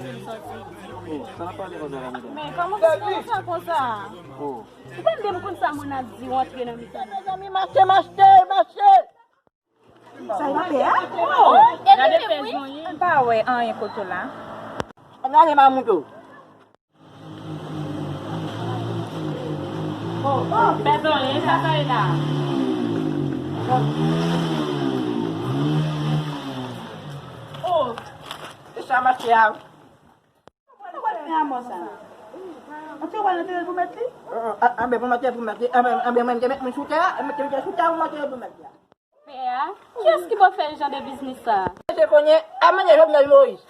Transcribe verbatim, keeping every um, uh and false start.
Oh, sa n ap pale konsa la, medam? Men kòman, kòman sa konsa? Oh. Ou pa menm konn sa moun ap di, ou antre nan mitan. Mezanmi, mache, mache, mache. Sa y ap fè a? Oh, gade pèz mwen. M pa wè anyen kote w la. Gade mamoun tou. Oh, pèz anyen, sa sa ye la? Oh, se sa mache a. Mwen te wè nan teren pou mèt li. Anben, pou mèt li, pou mèt li. Anben, anben, mwen te met mwen sou tè a, mwen te met sou tè a, mwen te met pou mèt li. Pè a, kiyès ki ba w fè jan de biznis sa a? Se konnen, a mande Jovenel Moïse.